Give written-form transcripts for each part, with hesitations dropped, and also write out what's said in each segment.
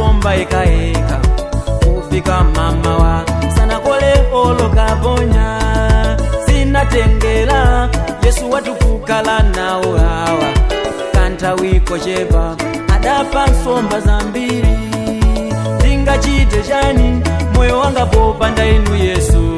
nsomba yekayeka kufika mamawa sanakole olokaponya. Sinatengera Yesu watukukala nawo awa kanthawi kochepa adapha nsomba zambiri. Ndingachite chani moyo wanga popanda inu Yesu?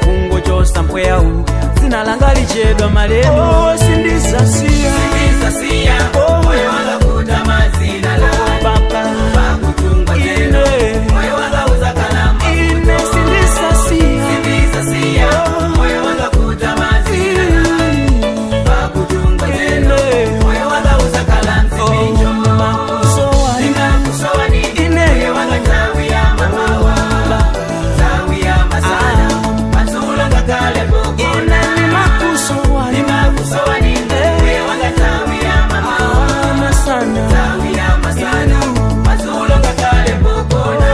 Kungochosa mpweyawu dzina langa lichedwa malemu. Oh, sindizasiya. Sindizasiya. Oh. Moyo wanga kutama dzina lanu. Papa. Pakutungwa teno. Ine. Moyo wanga uzakhala Ine sindizasiya. Sindizasiya. Moyo wanga kutama dzina lanu. Pakutungwa teno. Ine. Moyo wanga uzakhala mzipinjo. Ndingakusowani. Ine. Moyo wanga nthawi ya mamawa. Nthawi ya masana. Madzulo ngakhale pogona. Ndimakusowani. Moyo wanga nthawi ya mamawa. Nthawi ya masana. Madzulo ngakhale pogona.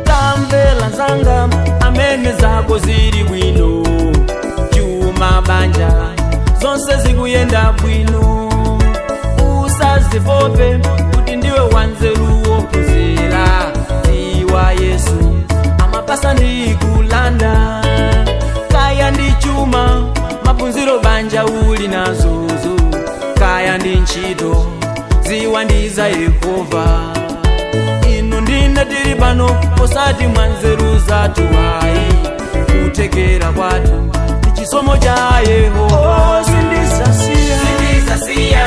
Tamvera nzanga amene zako zili bwino, chuma, banja, zonse zikuyenda bwino, usazipope kuti ndiwe wanzeru wophunzira. Dziwa Yesu amapasa ndi kulanda. Kaya ndi chuma, maphunziro, banja uli nazozo, kaya ndi ntchito, ziwa ndi za Yehova. Inu ndine tili pano osati mwa nzeru zathu ayi, kuthekera kwathu ndi chisomo cha Yehova. Oh, sindizasiya. Sindizasiya.